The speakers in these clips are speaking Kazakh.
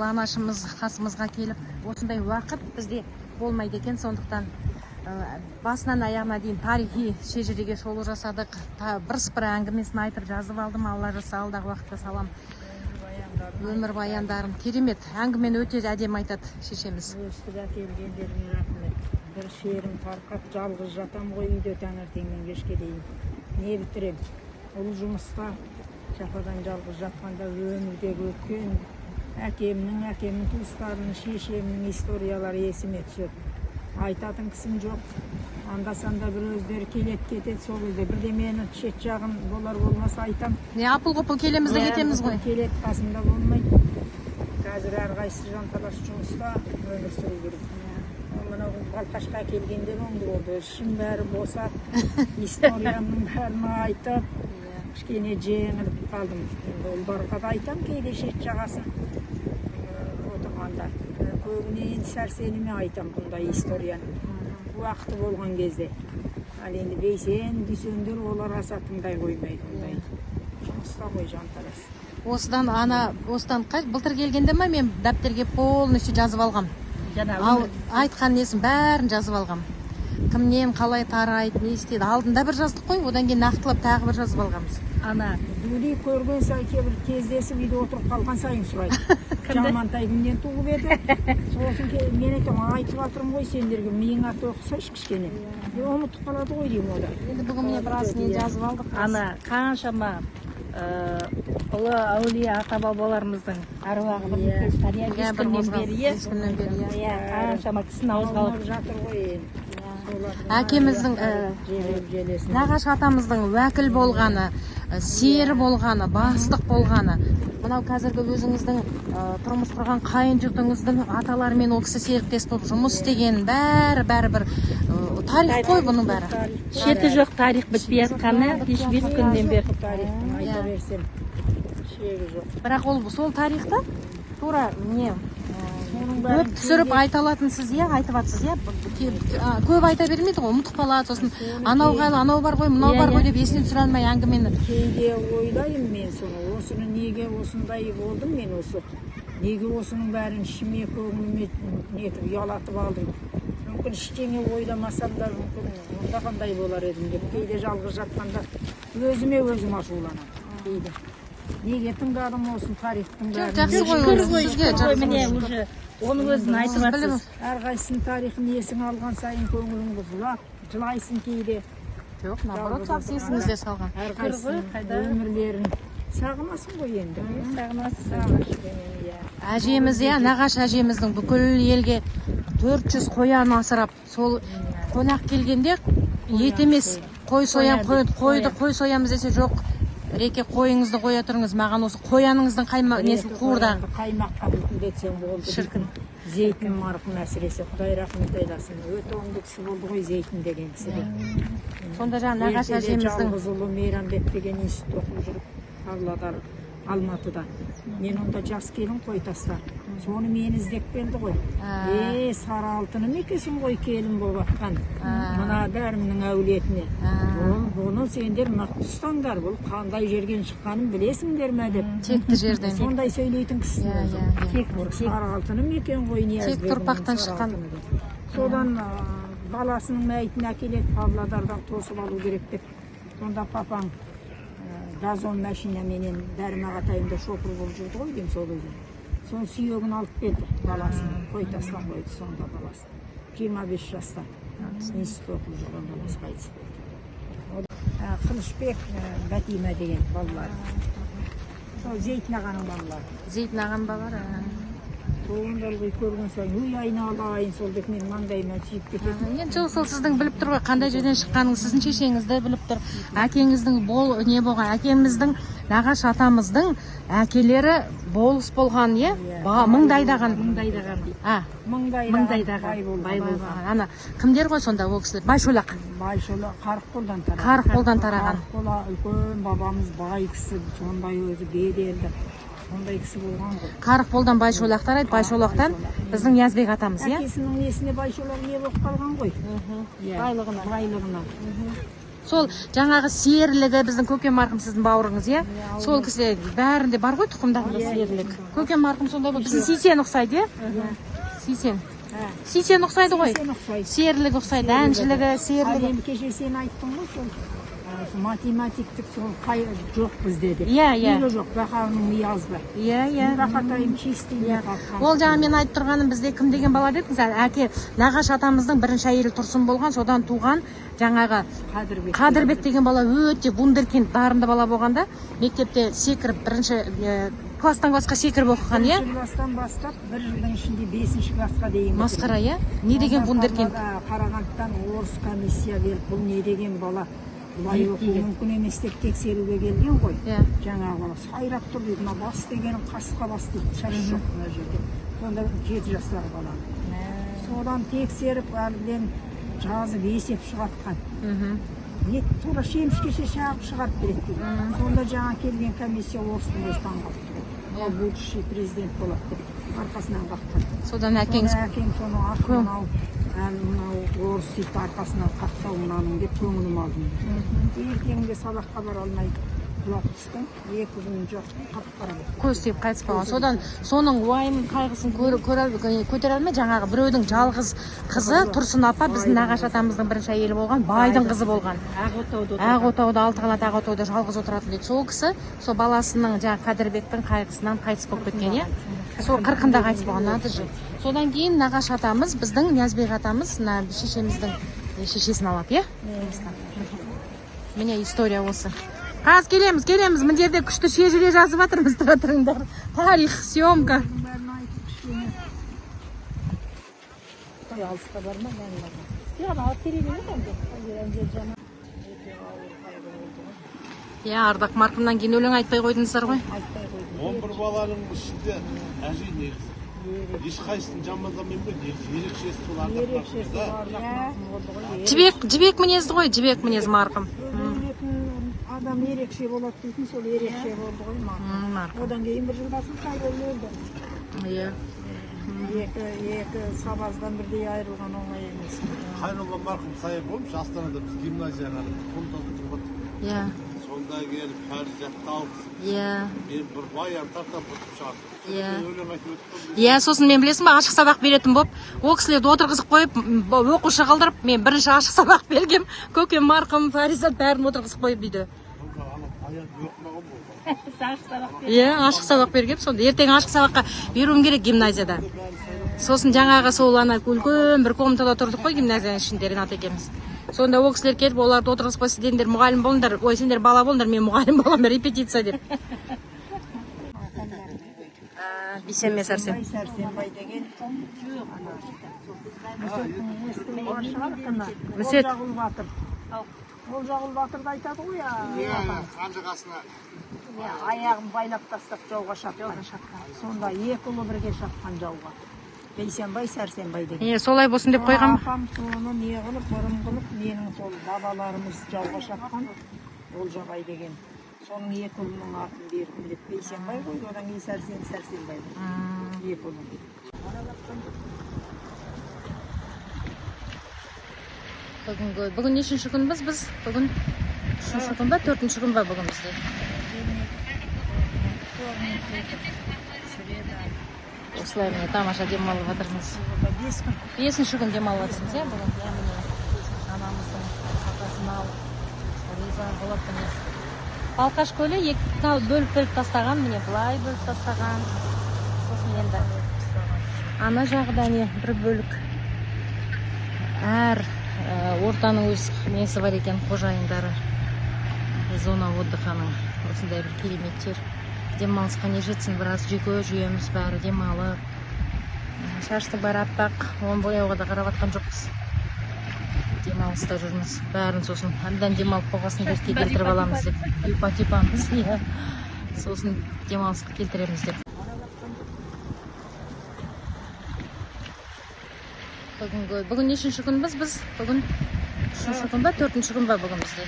Анашымыз қасымызға келіп, осындай уақыт бізде болмайды екен, сондықтан басынан аяғына дейін тарихи шежіреге шолу жасадық. Бірсыпыра әңгімесін айтып, жазып алдым. Алла жазса, алдағы уақытта салам өмірбаяндарын. Керемет әңгімені, өте әдемі айтады шешеміз. Өстіп әкелгендеріңе рахмет. Бір шерім тарқап, жалғыз жатам ғой үйде таңертеңнен кешке дейін. Не бітірем? Ұл жұмыста, жападан жалғыз жатқанда өмірдегі өткен әкемнің, әкемнің туыстарының, шешемнің историялары есіме түседі. Айтатын кісім жоқ. Анда санда бір өздері келеді, кетеді, сол кезде бірдемені шет жағын болар болмас айтам. Не, апыл ғұпыл келеміз де кетеміз ғой. Келеді, қасымда болмайды. Қазір әрқайсысы жанталас жұмыста, өмір сүру керек. Мынау Балқашқа келгенде оңды болды. Ішім бәрі босап, историямның бәрін айтып, кішкене жеңіліп қалдым. Енді ұлдарға да айтам кейде шет жағасын отырғанда. Көбіне енді Сәрсеніме айтам бұндай историяны. Уақыты болған кезде. Ал енді Бейсен, Дүйсендер, олар аса тыңдай қоймайды ондай. Жұмыста ғой жанталас. Осыдан ана, осыдан былтыр келгенде ма, мен дәптерге полностью жазып алғам. Жаңа Ал айтқан несін бәрін жазып алғам, кімнен қалай тарайды, не істеді. Алдында бір жаздық қой, одан кейін нақтылап тағы бір жазып алғанбыз. Ана Дүлей көрген сайын, кейбір кездесіп, үйде отырып қалған сайын сұрайды: «Жамантай кімнен туып еді?» Сосын мен айтамын: «Айтып жатырмын ғой сендерге, миыңа тоқысайшы кішкене». Е, ұмытып қалады ғой деймін о да. Енді бүгін міне біраз не жазып алдық. Ана қаншама ұлы әулие ата бабаларымыздың әруағы бір шыққан, иә, Иә, 5 бір күннен қозғал- бері, иә. 5 күннен бері, иә. Иә, қаншама кісінің ауызға алып Аунап жатыр ғой енді. Солардың Әкеміздің, желеп желесін. Нағашы атамыздың уәкіл болғаны, сері болғаны, бастық болғаны, мынау қазіргі өзіңіздің тұрмыс құрған қайын жұртыңыздың аталарымен ол кісі серіктес болып жұмыс істеген, бәрі бәрі бір тарих қой бұның бәрі. Шеті жоқ тарих, бітпей жатқаны кеш 5 күннен бері. Тарихтың айта берсем шегі жоқ. Бірақ ол сол тарихты тура не Соның көп бәрін түсіріп айта алатын сіз, иә, айтып жатсыз, иә. Көп айта бермейді ғой, ұмытып қалады сосын, анау қайлы, анау бар ғой, мынау бар ғой деп есіне түсіре алмай әңгімені. Кейде ойлаймын мен соны: осыны неге осындай болдым мен, осы неге осының бәрін ішіме, көңіліме нетіп, ұялатып алдым? Мүмкін, ештеңе ойламасам да, мүмкін, онда қандай болар едім деп кейде жалғыз жатқанда өзіме өзім ашуланамын кейде: неге тыңдадым осыны, тарихтың Жоқ, бәрін? жақсы ғой. Шүкір Ол ғой, сізге шүкір ғой, жақсы міне ғой. уже оның өзін айтып Сіз біліп- жатсыз. Әрқайсысының тарихын есіңе алған сайын көңілің бұзылады, жылайсың кейде. Жоқ, наоборот, жақсы есіңізде салған. Әрқайсысының Қайда? өмірлерін сағынасың ғой енді. Сағынасыз. Сағынышпенен, иә. Әжеміз, иә, нағашы әжеміздің бүкіл елге 400 қоян асырап, сол қонақ келгенде ет емес, қой соям, қой, қойды, қой соямыз десе, «Жоқ, Реке, қойыңызды қоя тұрыңыз, маған осы қояныңыздың қайма несін, қуырдағын». Қаймаққа бүлкілдетсең болды. Шіркін. Зейтін марқұм, әсіресе, құдай рахмет айласын, өте оңды кісі болды ғой Зейтін деген кісі де. Сонда жаңағы нағашы Ертеде әжеміздің жалғыз ұлы Мейрамбек деген институтта оқып жүріп, Павлодар, Алматыда, мен онда жас келін Қойтаста, соны мені іздеп келді ғой. «Е, сары алтыным екенсің ғой, келін болып жатқан мына Дәрімнің әулетіне. Бұл, бұны сендер мықты ұстаңдар, бұл қандай жерден шыққанын білесіңдер ме?» — деп. Текті жерден. Сондай сөйлейтін кісі. Иә, иә, иә. Сары алтыным екен ғой Ниязбегімнің, Текті ұрпақтан сары шыққан. алтыны деп. Содан баласының мәйітін әкеледі Павлодардан, тосып алу керек деп. Сонда папаң газон машинаменен, Дәрім ағатайым да шопыр болып жүрді ғой деймін сол кезде, соның сүйегін алып келді баласының, Қойтастан қойды. Сонда баласы 25 жаста, институтта оқып жүрген баласы қайтыс болды. Қылышбек, Бәтима деген балалары, сол Зейтін ағаның балалары. Зейтін ағаның балалары. Сонда ылғи көрген сайын: «Өй, айналайын», сол деп менің маңдайымнан сүйіп кететін. Енді жоқ, сол сіздің біліп тұр ғой қандай жерден шыққаныңыз, сіздің шешеңізді біліп тұр, әкеңіздің бол не болған, әкеміздің, нағашы атамыздың әкелері болыс болған, иә. Мыңдайдаған. Мыңдайдаған дейді. А. Мыңдайдаған. Мыңдайдаған, бай болған. Бай болған. Ана кімдер ғой сонда ол кісілер? Байшолақ. Байшолақ Қарыққолдан тараған. Қарыққолдан тараған. Қарыққол үлкен бабамыз, бай кісі, сондай өзі беделді, сондай кісі болған ғой. Қарыққолдан Байшолақ тарайды, Байшолақтан біздің Ниязбек атамыз, иә. Әкесінің несіне Байшолақ не болып қалған ғой. Иә. Байлығына. Байлығына. Сол жаңағы серілігі біздің көкем марқұм, сіздің бауырыңыз, иә? Сол кісі бәрінде бар ғой тұқымдарында серілік. Көкем марқұм сондай болды. Біздің Сейсен ұқсайды, иә? Сейсен. Сейсен ұқсайды ғой. Сейсен ұқсайды. Серілігі ұқсайды, әншілігі, Ал серілігі. енді кеше сен айттың ғой сол сол математиктік сол қай жоқ бізде деп. Иә, иә. Неге жоқ? Бақаның миы аз ба? Иә, иә. Бақатайым чистый қалқан. Ол жаңа мен айтып тұрғаным, бізде кім деген бала дедіңіз? Әке Нағаш атамыздың бірінші әйелі Тұрсын болған, содан туған жаңағы Қадірбек. Қадірбек деген бала өте вундеркинд, дарынды бала болғанда, мектепте секіріп бірінші класстан классқа секіріп оқыған, иә? Бірінші класстан бастап бір жылдың ішінде бесінші классқа дейін бітірген. Масқара, иә? Не деген Сонда вундеркинд? Қарағандыдан орыс комиссия келіп, бұл не деген бала, бұлай оқу мүмкін емес деп тексеруге келген ғой. Иә. Жаңағы бала сайрап тұр дейді, мына бас дегенім қасқа бас дейді, шаш жоқ мына жерде. Сонда 7 жастағы бала. Содан тексеріп, әлгіден жазып есеп шығартқан. Не тура шемішкеше шағып шығарып береді дейді. Сонда жаңа келген комиссия орыстың өзі таңқалып тұр. Мынау будущий президент болады деп арқасынан қаққан. Содан әкеңіз Сонда әкем соны, ах, мынау әлі мынау орыс сөйтіп арқасынан қақса мынаның деп көңілім алдым. Ертеңінде сабаққа бара алмай құлап түстім. 2 күн жоқ, қап қара болып. Көз тиіп қайтыс болған. Содан соның уайым қайғысын көтере алмай, жаңағы біреудің жалғыз қызы Тұрсын апа, біздің нағашы атамыздың бірінші әйелі болған, байдың қызы болған. Ақ отауда. Ақ отауда, алты қанат ақ отауда жалғыз отыратын дейді. Сол кісі сол баласының, жаңағы Қадірбектің қайғысынан қайтыс болып кеткен, иә, сол 40-ында қайтыс болған, надо же. Содан кейін нағашы атамыз, біздің Ниязбек атамыз, мына шешеміздің шешесін алады, иә. Міне, история осы. Қазір келеміз, келеміз, мына жерде күшті шежіре жазып жатырмыз, тұра тұрыңдар, тарих, съемка. Бәрін айтып кішкене. Қой, алысқа барма, бәрін барма. Жоқ, алып керек емес енді. Ана жаман өте ауыр қайғы болды ғой. Иә, Ардақ марқұмнан кейін өлең айтпай қойдыңыздар ғой. Айтпай қойдым. 11 баланың ішінде әже негізі ешқайсысын жамандамаймын ғой, негізі ерекшесі сол Ардақ Ерекше марқұм сол да. Ардақ марқұм болды ғой. Жібек, жібек мінезді ғой, жібек мінез марқұм. Өлетін адам ерекше болады дейтін, сол ерекше болды ғой марқұм. Марқұм. Одан кейін бір жылдан соң Хайролла өлді. Екі сабаздан бірдей айырылған оңай емес. Хайролла марқұм сая болмыш, Астанада біз гимназияға комнатада тұрып жаттық. Сонда келіп Фаризатты алғызып, мен бір баян тартып ұтып шығардым. Өлең айтып өттім. Иә, сосын мен, білесің ба, ашық сабақ беретін болып, ол кісілерді отырғызып қойып, оқушы қылдырып, мен бірінші ашық сабақ бергем. Көкем марқұм, Фаризат, бәрін отырғызып қойып үйде. Сонда ана баян оқымаған ғой. Ашық сабақ. Иә, ашық сабақ бергем. Сонда ертең ашық сабаққа беруім керек гимназияда. Сосын жаңағы сол ана үлкен бір комнатада тұрдық қой гимназияның ішінде Ренат екеуміз. Сонда ол кісілер келіп, оларды отырғызып қойса, сендер мұғалім болыңдар, ой, сендер бала болыңдар, мен мұғалім боламын, репетиция деп. Бейсен мен Сәрсен. Сәрсенбай, Сәрсенбай деген Мүсеттің естіген бар шығар кімі? Мүсет. Олжағұл батыр. Олжағұл батырды айтады ғой, Иә, қанжығасына. Иә, аяғын байлап тастап жауға шапқан. Сонда екі ұлы бірге шапқан жауға. Бейсенбай, Сәрсенбай деген. Е, солай болсын деп қойған. Апам соны не қылып, ырым қылып, менің сол бабаларымыз жауға шапқан Олжабай деген. Соның екі ұлының атын бердім деп Бейсенбай қойды, одан кейін Сәрсен, Сәрсенбай қойды. Екі ұлы. Бүгін нешінші күнбіз біз? Бүгін үшінші күн ба, төртінші күн ба бүгін бізде? Осылай, міне, тамаша демалып жатырмыз. 5 күн. Бесінші күн демалып жатырмыз, иә, бүгін. Иә, міне, анамыздың батасын алып, риза қылып, міне. Балқаш көлі екі бөліп бөліп тастаған, міне, былай бөліп тастаған. Сосын енді ана жағы да не бір бөлік. Әр ортаның өз несі бар екен, қожайындары. Зона отдыханың осындай бір керемет жер. Демалысқа не жетсін, біраз жүйке жүйеміз бәрі демалып. Шаштың бәрі аппақ, оны бояуға да қарап жатқан жоқпыз. Демалыста жүрміз. Бәрін сосын әбден демалып болғасын ретке келтіріп аламыз деп. Ұйпа типамыз, иә. Сосын демалысқа келтіреміз деп. Бүгін нешінші күнбіз біз? Бүгін үшінші күн ба, төртінші күн ба бүгін бізде?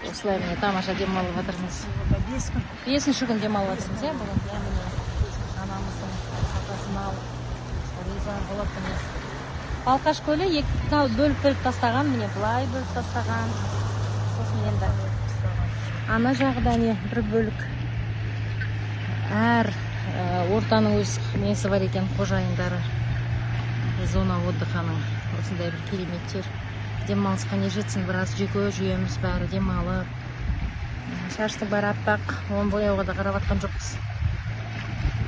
Осылай, міне, тамаша демалып жатырмыз. 5 күн. Бесінші күн демалып жатырмыз, иә, бүгін. Иә, міне, анамыздың батасын алып, риза қылып, міне. Балқаш көлі екі бөліп-бөліп тастаған, міне былай бөліп тастаған. Сосын енді ана жағы да не бір бөлік. Әр ортаның өз несі бар екен, қожайындары. Зона отдыханың осындай бір керемет жер. Демалысқа не жетсін, біраз жеке жүйеміз бәрі демалып. Шаштың бәрі аппақ, оны бояуға да қарап атқан жоқпыз.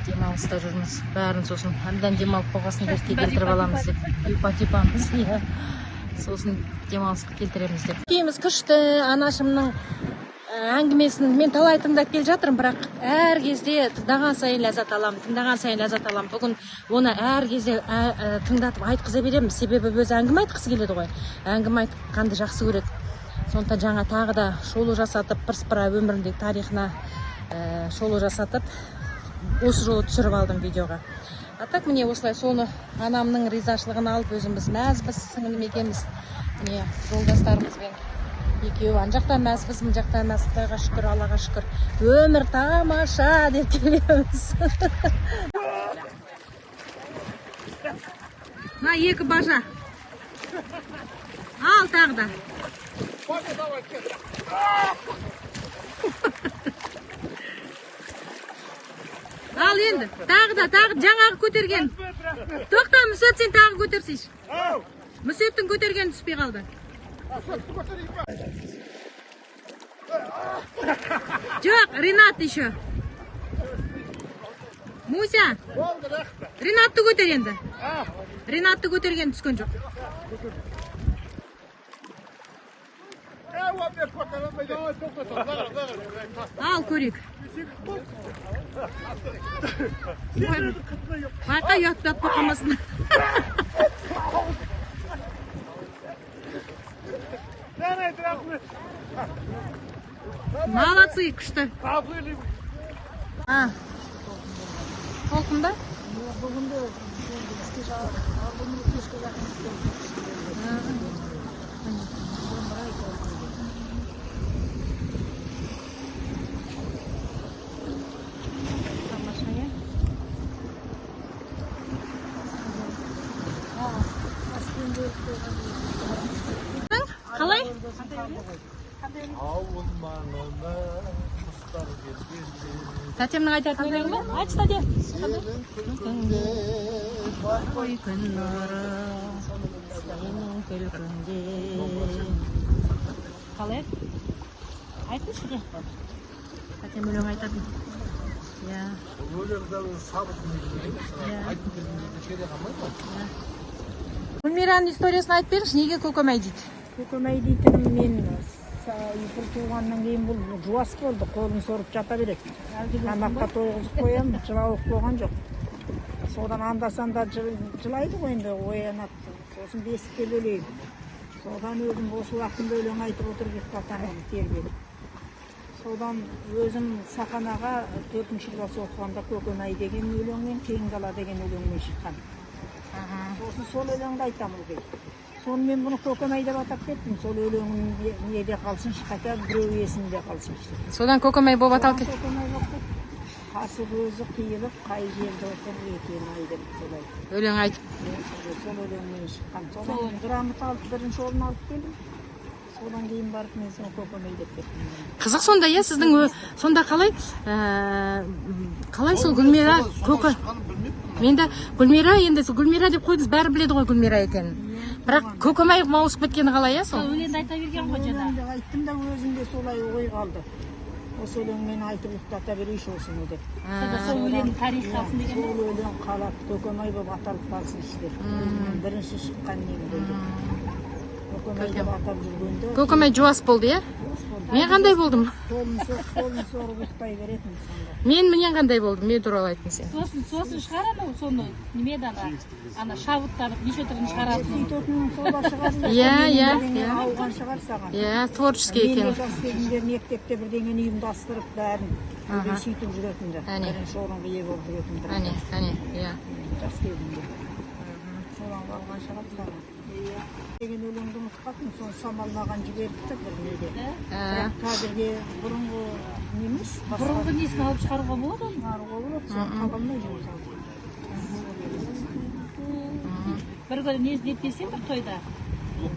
Демалыста жүрміз. Бәрін сосын әбден демалып болғасын ретке келтіріп аламыз деп. Ұйпа-типамыз, иә. Сосын демалысқа келтіреміз деп. Күйіміз күшті, анашымның әңгімесін мен талай тыңдап келе жатырмын, бірақ әр кезде тыңдаған сайын ләззат аламын, тыңдаған сайын ләззат аламын. Бүгін оны әр кезде тыңдатып айтқыза беремін, себебі өзі әңгіме айтқысы келеді ғой. Әңгіме айтқанды жақсы көреді. Сондықтан жаңа тағы да шолу жасатып, бірсыпыра өміріндегі тарихына шолу жасатып, осы жолы түсіріп алдым видеоға. А так міне осылай соны анамның ризашылығын алып өзіміз мәзбіз, сіңілім екеуміз, міне жолдастарымызбен екеуі ана жақта мәзбіз, мына жақта мәз, Құдайға шүкір, Аллаға шүкір. Өмір тамаша деп келеміз. Мына екі бажа. Ал тағы да. Ал енді, тағы да, тағы жаңағы көтерген. Тоқта, Мүсет, сен тағы көтерсейші. Мүсеттің көтергені түспей қалды. Жоқ, Ринат еще. Муся, Ринатты көтер енді. Ринатты көтерген түскен жоқ. Ал көрейік. Байқа, ұят-ұят болып қалмасын. Молодцы, күшті. Толқын ба? Қалай? Ауыл маңына құстар келгенде. Тәтемнің айтатын өлеңі ме? Айтшы, тәте. Сенің күлкіңде бар қой күн нұры, сенің күлкіңде. Қалай? Айтыңызшы де. Тәтем өлең айтатын. Иә. Өлеңді сабық айтып келгенде келе қалмайды ғой. Гүлмираның историясын айтып беріңізші, неге көкемай дейді? Көкемай дейтінім мен бұл туғаннан кейін бұл жуас болды, қолын сорып жата береді. Тамаққа тойғызып қоямын, жылауық болған жоқ. Содан анда-санда жылайды ғой енді, оянады. Сосын бесікке бөлеймін. Содан өзім бос уақытымда өлең айтып отырып ұйықтатамын оны тербетіп. Содан өзім Сақанаға 4-ші класс оқығанда Көкемай деген өлеңмен, Кең дала деген өлеңмен шыққан. Сосын сол өлеңді айтамын ылғи. Соны мен бұны Көкемай деп атап кеттім. Сол өлеңім неде қалсыншы, хотя біреу есінде қалсыншы. Содан Көкемай болып аталып кетті. Көкемай болып кетті. Қасы көзі қиылып, қай жерде отыр екен ай деп солай. Өлең айтып. Сол өлеңмен шыққан. Содан грамота алып, бірінші орын алып келдім. Содан кейін барып мен соны Көкемай деп кеттім. Қызық сонда, иә, сіздің сонда қалай? Қалай сол Гүлмира Көке? Мен де Гүлмира, енді Гүлмира деп қойдыңыз, бәрі біледі ғой Гүлмира екенін. Бірақ Көкемай ауысып кеткені қалай, иә, сол? Сол өлеңді айта берген ғой жаңа. Өлеңді айттым да өзім де солай ой қалды. Осы өлеңмен айтып ұйықтата берейінші осыны деп. Сонда сол өлеңнің тарихы қалсын деген. Сол өлең қалады, Көкемай болып аталып қалсыншы деп. Өзімнен бірінші шыққан нем ғой деп. Көкемай деп атап жүргенде. Көкемай жуас болды, иә? Мен қандай болдым? Қолын сорып ұйықтай беретін сонда. Мен менен қандай болдым? Мен туралы айтың сен. Сосын шығар анау соны неме еді ана шабыттанып неше түрлі шығаратын. Сөйтетін сола шығар. Иә, иә, иә. Ауған шығар саған. Иә, творческий екен. Мен жас кезімде мектепте бірдеңені ұйымдастырып бәрін сөйтіп жүретін. Бірінші орынға ие болып жүретін. Әне, әне, иә. Жас кезімде. Содан қалған шығар саған. Деген өлеңді ұмытып қалдым, соны самал маған жіберіпті бір неде. Бірақ қазірге бұрынғы немес, бұрынғы несін алып шығаруға болады оны? Шығаруға болады, соны таба алмай жүрміз. Бір күні не іздеп десем, бір тойда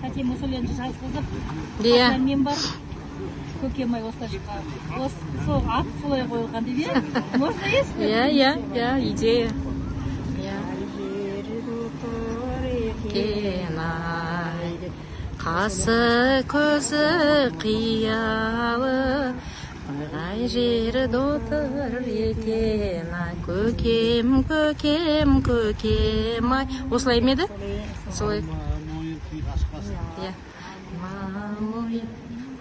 тәтем осы өлеңді жазғызып, Иә. қасына мен барып, көкем ай, осылай шыққан, осы сол ат солай қойылған деп, иә, можно есть. Иә, идея, иә. Жерде отыр екен. Екен ай, қасы көзі қиялы, қай жерде отыр екен ай, көкем, көкем, көкем ай, осылай ма еді, солай. Мойын қиғаш қас. Иә, мойын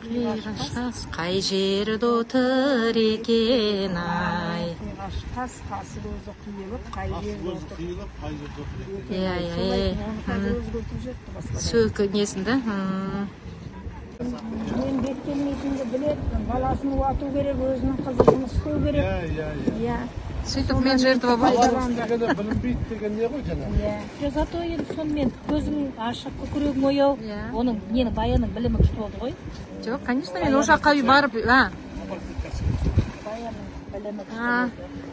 қиғаш қас, қай жерде отыр екен ай. Қиғаш қас, қасы көзі қиылып, қай Қасы жерде көзі отыр қиылып, қай жерде отыр екен. Иә, иә. Солай. Иә. Оны қазір өзгертіп жіберіпті басқа. Сөйкі несін да. Мен бет келмейтінді біледі, баласын уату керек, өзінің қызы жұмыс істеу керек. Иә. Иә. Сөйтіп мен жертва болдым. Бала істегені білінбейді деген не ғой жаңа. Иә. Жоқ, зато енді сонымен көзің ашық, көкірегің ояу. Иә. Оның нені, Баянның білімі күшті болды ғой. Жоқ, конечно, мен ол жаққа барып а Баянның білімі күшті А. болды.